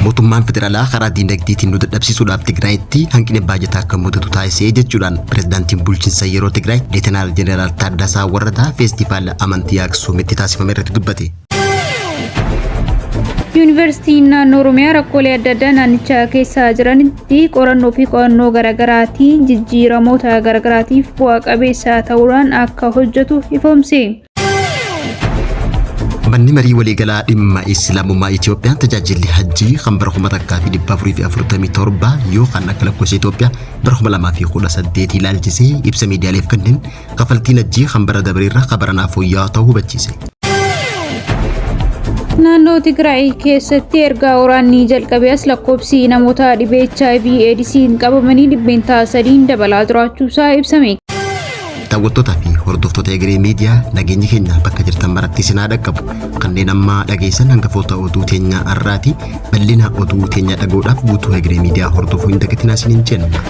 Mootummaan federaalaa karaa diinagdeetiin nu dadhabsiisuudhaaf Tigraayitti hanqina baajataa akka mudatu taasisee jechuudhaan pirezidaantiin bulchiinsa yeroo Tigraay Leetanaal Jeneraal Taaddasaa Warradaa feestivaala amantii Aksuumitti taasifame irratti dubbate. Yuunivarsiitiin naannoo Oromiyaa rakkoolee adda addaa naannichaa keessa jiranitti qorannoo fi qo'annoo garaagaraatiin jijjiiramoota garaagaraatiif bu'a qabeessa ta'uudhaan akka hojjetu ifoomse. Manni marii waliigalaa dhimma Islaamummaa Itiyoophiyaan tajaajilli hajjii kan bara 1447 yookaan akka lakkoofsa Itoophiyaa bara 2018 ilaalchisee ibsa miidiyaaleef kenneen kafaltiin hajjii kan bara dabreerra kan baranaa fooyya'aa ta'uu hubachiise. Naannoo Tigraay keessatti erga waraanni jalqabee as lakkoofsi namoota dhibee HIV AIDSiin qabamanii 3% dabalaa jiraachuusaa ibsame. Daawwattootaa fi hordoftoota Egeree Miidiyaa, nageenyi keenya bakka jirtan maratti isin haa dhaqqabu. Kanneen amma dhageessan hangafoota oduu teenyaa har'aati. Bal'ina oduu teenyaa dhaga'uudhaaf guutuu Egeree Miidiyaa hordofuu hin dagatinaa isiniin jenna.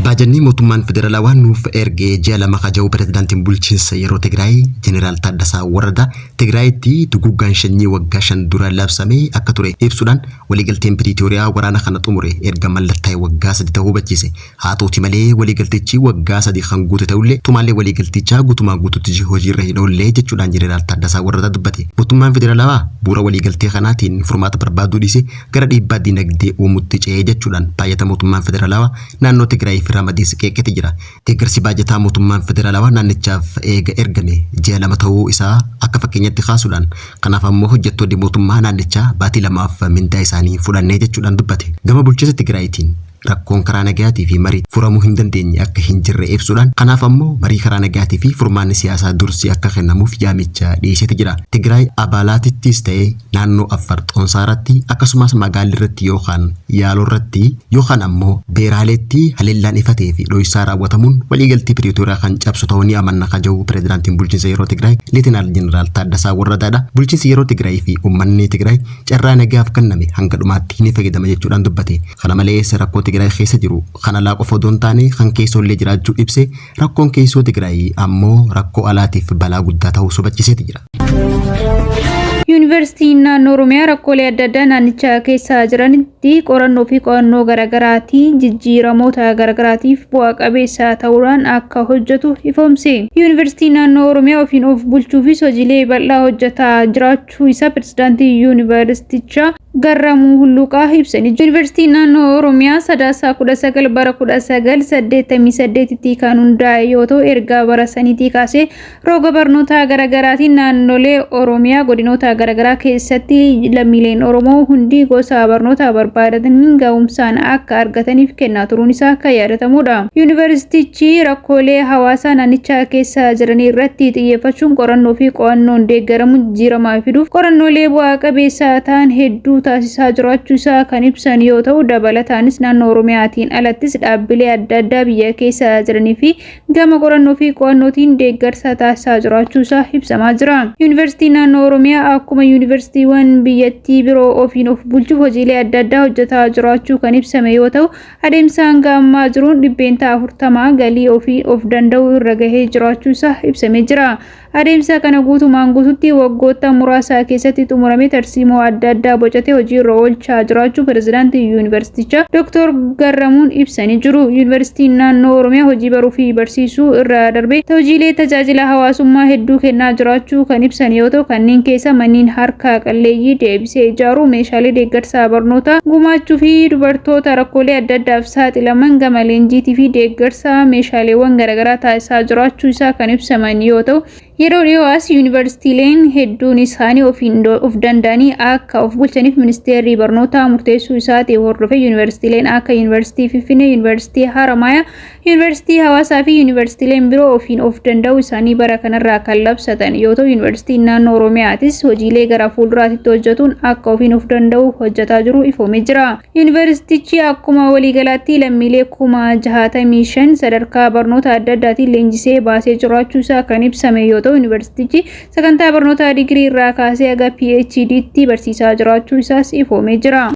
Baajanni mootummaan federaalawaa nuuf ergee ji'a 2 kaja'u pirezidaantiin bulchiinsa yeroo Tigraay Jeneraal Taaddasaa Warradaa, Tigraayitti duguuggaan shanyii waggaa 5 dura labsame akka ture ibsuudhaan waliigalteen Piriitooriyaa waraana kana xumure erga mallattaa'e waggaa 3 ta'uu hubachiise. Haa ta'uti malee waliigaltichi waggaa 3 kan guute ta'ullee tumaalee waliigaltichaa guutumaan guututti hojiirra hin oolle jechuudhaan Jeneraal Taaddasaa Warradaa dubbate. Mootummaan federaalawaa bu'uura waliigaltee kanaatiin furmaata barbaaduu dhiisee gara dhiibbaa dinagdee uumutti ce'ee jechuudhaan baajata mootummaan federaalawaa naannoo Tigraayiif ramadees qeeqeeti jira. Deeggarsi baajataa mootummaan federaalawaa naannichaaf eega ergame ji'a 2 ta'uu isaa akka fakkeenyatti kaasuudhaan kanaaf ammoo hojjettoonni mootummaa naannichaa baatii 2f mindaa isaanii hin fudhanne jechuudhaan dubbate. Gama bulchiinsa Tigraayitiin rakkoon karaa nagayaatii fi marii furamuu hin dandeenye akka hin jirre ibsuudhaan kanaaf ammoo marii karaa nagayaatii fi furmaanni siyaasaa dursi akka kennamuuf yaamicha dhiyeesseeti jira. Tigraay Abaalaatittis ta'e naannoo Affar Xoonsaaratti akkasumas Magaalirratti yookaan Yaaloorratti yookaan ammoo Beeraaleetti haleellaan ifa ta'ee fi dhoysaa raawwatamuun waliigaltee Piriitooriyaa kan cabsu ta'uu ni amanna ka jedhu pirezidaantiin bulchiinsa yeroo Tigraay Leetenaal Jeneraal Taaddasaa Warradaadha. Bulchiinsi yeroo Tigraay fi uummanni Tigraay carraa nagayaaf kenname hanga dhumaatti ni fayyadama jechuudhaan dubbate. Kana malees rakkoo Tigraay keessa jiru kan alaa qofa odoo hin taane kan keessoollee jiraachuu ibsee rakkoon keessoo Tigraay ammoo rakkoo alaatiif balaa guddaa ta'uus hubachiiseeti jira. Yuunivarsiitiin naannoo Oromiyaa rakkoolee adda addaa naannicha keessa jiranitti qorannoo fi qo'annoo garaagaraatiin jijjiiramoota garaagaraatiif bu'a qabeessa ta'uudhaan akka hojjetu ifoomse. Yuunivarsiitiin naannoo Oromiyaa ofiin of bulchuufis hojiilee bal'aa hojjetaa jiraachuu isaa pirezidaantii yuunivarsiitichaa Garramuu Hulluuqaa ibsanii jiru. Yuunivarsiitiin naannoo Oromiyaa Sadaasa 19 bara 1988tti kan hundaa'e yoo ta'u erga bara saniitii kaasee roga barnootaa garaagaraatiin naannolee Oromiyaa godinoota garaagaraa keessatti lammiileen Oromoo hundi gosa barnoota barbaadataniin ga'umsaan akka argataniif kennaa turuun isaa kan yaadatamudha. Yuunivarsiitichi rakkoolee hawaasaa naannichaa keessa jiranii irratti xiyyeeffachuun qorannoo fi qo'annoon deeggaramuun jijjiiramaa fiduuf qorannoolee bu'aa qabeessa ta'an hedduu taasisaa jiraachuu isaa kan ibsan yoo ta'u, dabalataanis naannoo Oromiyaatiin alattis dhaabbilee adda addaa biyya keessa jiranii fi gama qorannoo fi qo'annootiin deeggarsa taasisaa jiraachuu isaa ibsamaa jira. Yuunivarsiitiin naannoo Oromiyaa akkuma yuunivarsiitiiwwan biyyattii biroo ofiin of bulchuuf hojiilee adda addaa hojjetaa jiraachuu kan ibsame yoo ta'u, adeemsa hanga ammaa jiruun 40% galii ofii of danda'uu irra gahee jiraachuu isaa ibsamee jira. Adeemsa kana guutumaan guututti waggoottan muraasa keessatti xumuramee tarsiimoo adda addaa bocatee hojiirra oolchaa jiraachuu Pirezidaantiin Yuunivarsiitichaa Dooktor Garramuun ibsanii jiru. Yuunivarsiitiin Naannoo Oromiyaa hojii baruu fi barsiisuu irra darbee hojiilee tajaajila hawaasummaa hedduu kennaa jiraachuu kan ibsan yoo ta'u, kanneen keessa manneen harka qalleeyyii deebisee ijaaruu, meeshaalee deeggarsa barnootaa gumaachuu fi dubartoota rakkoolee adda addaaf saaxilaman gama leenjiitii fi deeggarsa meeshaaleewwan garaagaraa taasisaa jiraachuu isaa kan ibsaman yoo ta'u, yeroo dhiyoo as yuunivarsiitiileen hedduun isaanii ofiin of danda'anii akka of bulchaniif ministeerri barnootaa murteessuu isaatiin hordofee yuunivarsiitiileen akka Yuunivarsiitii Finfinnee, Yuunivarsiitii Haramaayaa, Yuunivarsiitii Hawaasaa fi yuunivarsiitiileen biroo ofiin of danda'uu isaanii bara kanarraa kan labsatan yoo ta'u, Yuunivarsiitiin Naannoo Oromiyaatis hojiilee gara fuulduraatitti hojjetuun akka ofiin of danda'u hojjetaa jiru ifoomee jira. Yuunivarsiitichi akkuma waliigalaatti lammiilee 65,000 sadarkaa barnoota adda addaatiin leenjisee baasee jiraachuu isaa kan ibsame yoo ta'u, yuunivarsiitichi sagantaa barnoota digirii irraa kaasee haga PhD'tti barsiisaa jiraachuu isaas ifoomee jira.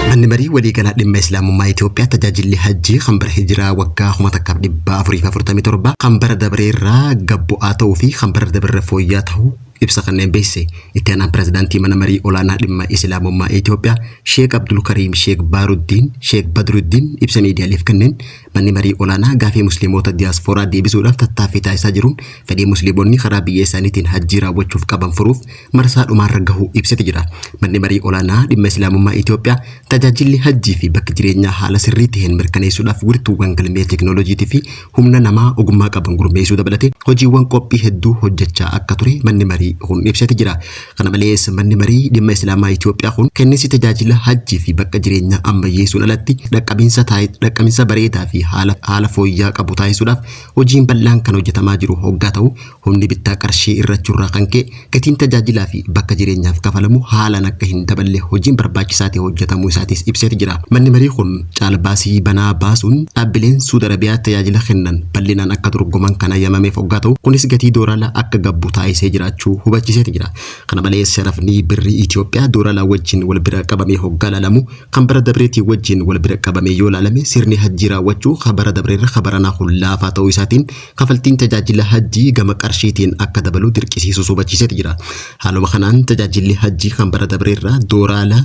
Manni marii waliigalaa dhimma Islaamummaa Itoophiyaa tajaajilli hajjii kan bara hijiraa waggaa 1447 kan bara dabreerraa gad bu'aa ta'uu fi kan bara dabrerra fooyya'aa ta'uu ibsa kanneen beeksise. Itti aanaan pirezidaantii mana marii olaanaa dhimma Islaamummaa Itoophiyaa Sheek Abdul Kariim Sheek Baaruddiin Sheek Badruddiin ibsa miidiyaaleef kenneen, manni marii olaanaa gaafii musliimoota diyaaspooraa deebisuudhaaf tattaaffii taasisaa jiruun fedhii musliimonni karaa biyya isaaniitiin hajjii raawwachuuf qaban furuuf marsaa dhumaarra gahuu ibsite jira. Manni marii olaanaa dhimma Islaamummaa Itoophiyaa tajaajilli hajjii fi bakka jireenyaa haala sirrii ta'een mirkaneessuudhaaf wirtuuwwan galmee teekinooloojiitii fi humna namaa ogummaa qaban gurmeessuu dabalatee hojiiwwan qophii hedduu hojjechaa akka ture manni marii kun ibsate jira. Kana malees, manni marii dhimma Islaamaa Itoophiyaa kun kenninsi tajaajila hajjii fi bakka jireenyaa ammayyeessuun alatti dhaqqabinsa bareedaa fi haala fooyya'aa qabu taasisuudhaaf hojiin bal'aan kan hojjetamaa jiru hoggaa ta'u, humni bittaa qarshii irrachuurraa kan ka'e gatiin tajaajilaa fi bakka jireenyaaf kafalamu haalaan akka hin daballe hojiin barbaachisaa ta'e hojjetamuu isaatis ibseeti jira. Manni marii kun caalbaasii banaa baasuun dhaabbileen Suud Arabiyaa tajaajila kennan bal'inaan akka dorgoman kan hayyamameef hoggaa ta'u, kunis gatii doolaaraa akka gabbu taasisee jiraachuu hubachiiseeti jira. Kana malees, sharafni birrii Itoophiyaa doolaaraa wajjin wal bira qabamee hoggaa ilaalamu, kan bara dabreetii wajjin wal bira qabamee yoo ilaalame, sirni hajjii raawwachuu kan bara dabreerra kan baranaa kun laafaa ta'uu isaatiin kafaltiin tajaajila hajjii gama qarshiitiin akka dabalu dirqisiisuus hubachiiseeti jira. Haaluma kanaan, tajaajilli hajjii kan bara dabreerra dooraala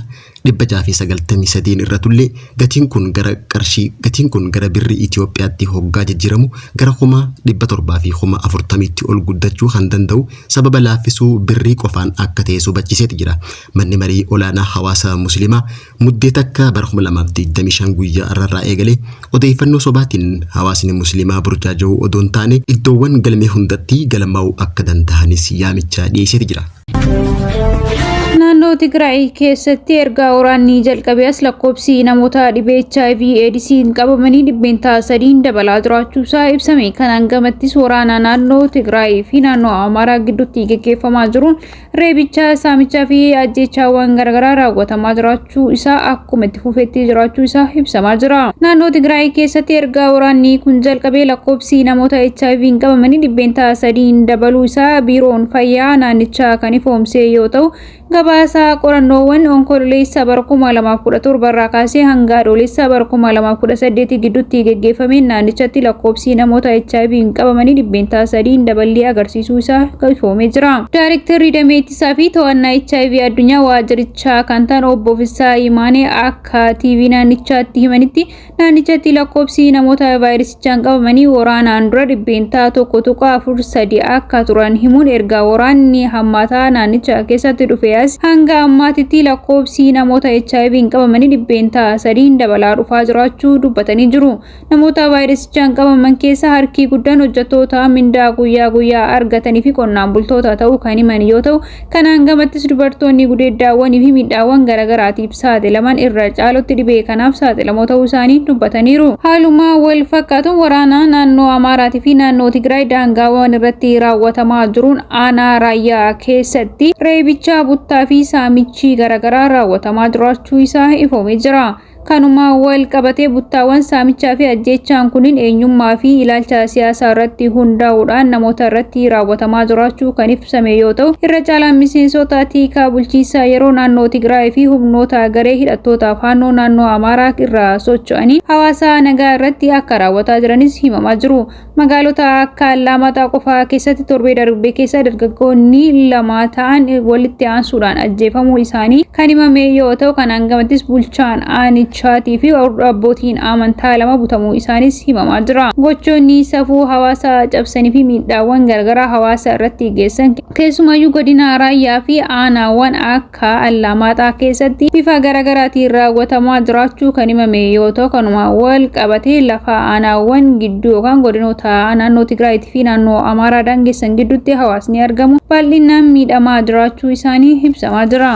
693 irra tullee gatiin kun gara birrii Itoophiyaatti hoggaa jijjiiramu gara 700,000 fi 40,000tti ol guddachuu kan danda'u sababa laaffisuu birrii qofaan akka ta'e hubachiiseeti jira. Manni marii olaanaa hawaasa musliimaa Muddee 1 bara 2025 guyyaa irraa eegalee odeeffannoo sobaatiin hawaasni musliimaa burjaaja'uu odoo hin taane iddoowwan galmee hundatti galmaa'uu akka danda'anis yaamicha dhiyeesseeti jira. Naannoo Tigraay keessatti erga waraanni jalqabee as lakkoofsi namoota dhibee HIV AIDSiin qabamanii 3% dabalaa jiraachuusaa ibsame. Kanaan gamattis waraana naannoo Tigraay fi naannoo Amaaraa gidduutti gaggeeffamaa jiruun reebicha, saamichaa fi ajjeechaawwan garaagaraa raawwatamaa jiraachuu isaa akkuma itti fufeetti jiraachuu isaa ibsamaa jira. Naannoo Tigraay keessatti erga waraanni kun jalqabee lakkoofsi namoota HIV'n qabamanii 3% dabaluu isaa biiroon fayyaa naannichaa kan ifoomse yoo ta'u, gabaasa qorannoowwan Onkololeessa bara 2017 irraa kaasee hanga Adoolessa bara 2018 gidduutti geggeeffameen naannichatti lakkoofsi namoota HIV'n qabamanii 3% daballii agarsiisuu isaa ifoomee jira. Daarektarri damee ittisaa fi to'annaa HIV addunyaa waajjirichaa kan ta'an obbo Fissaa Imaanee akka TV naannichaatti himanitti, naannichatti lakkoofsi namoota vaayirasichaan qabamanii waraanaan dura 1.43% akka turan himuun, erga waraanni hammaataa naannicha keessatti dhufe as hanga ammaatitti lakkoofsi namoota HIV'n qabamanii 3% dabalaa dhufaa jiraachuu dubbatanii jiru. Namoota vaayirasichaan qabaman keessa harki guddaan hojjettoota mindaa guyyaa guyyaa argatanii fi qonnaan bultoota ta'uu kan himan yoo ta'u, kanaan gamattis dubartoonni gudeeddaawwanii fi miidhaawwan garaagaraatiif saaxilaman irra caalutti dhibee kanaaf saaxilamoo ta'uu isaanii dubbataniiru. Haaluma wal fakkaatuun, waraana naannoo Amaaraatii fi naannoo Tigraay daangaawwan irratti raawwatamaa jiruun aanaa Raayyaa keessatti reebicha, buttaa fi saamichi garaagaraa raawwatamaa jiraachuu isaa ifoomee jira. Kanuma wal qabatee buttaawwan, saamichaa fi ajjeechaan kunniin eenyummaa fi ilaalcha siyaasaa irratti hundaa'uudhaan namoota irratti raawwatamaa jiraachuu kan ibsame yoo ta'u, irra caalaan miseensota tiikaa bulchiinsa yeroo naannoo Tigraay fi humnoota garee hidhattoota faannoo naannoo Amaaraa irraa socho'anii hawaasa nagaa irratti akka raawwataa jiranis himamaa jiru. Magaalota akka Allamaaxaa qofaa keessatti torbee darbe keessa dargaggoonni lama ta'an walitti aansuudhaan ajjeefamuu isaanii kan himame yoo ta'u, kanaan gamattis bulchaan aanichaatii fi abbootiin amantaa lama butamuu isaanis himamaa jira. Gochoonni safuu hawaasaa cabsanii fi miidhaawwan garaagaraa hawaasa irratti geessan keessumayyuu godina Raayyaa fi aanaawwan akka Allamaaxaa keessatti bifa garaagaraatiin raawwatamaa jiraachuu kan himame yoo ta'u, kanuma wal qabatee lafa aanaawwan gidduu yookaan godinoota naannoo Tigraayitii fi naannoo Amaaraa daangessan gidduutti hawaasni argamu bal'inaan miidhamaa jiraachuu isaanii ibsamaa jira.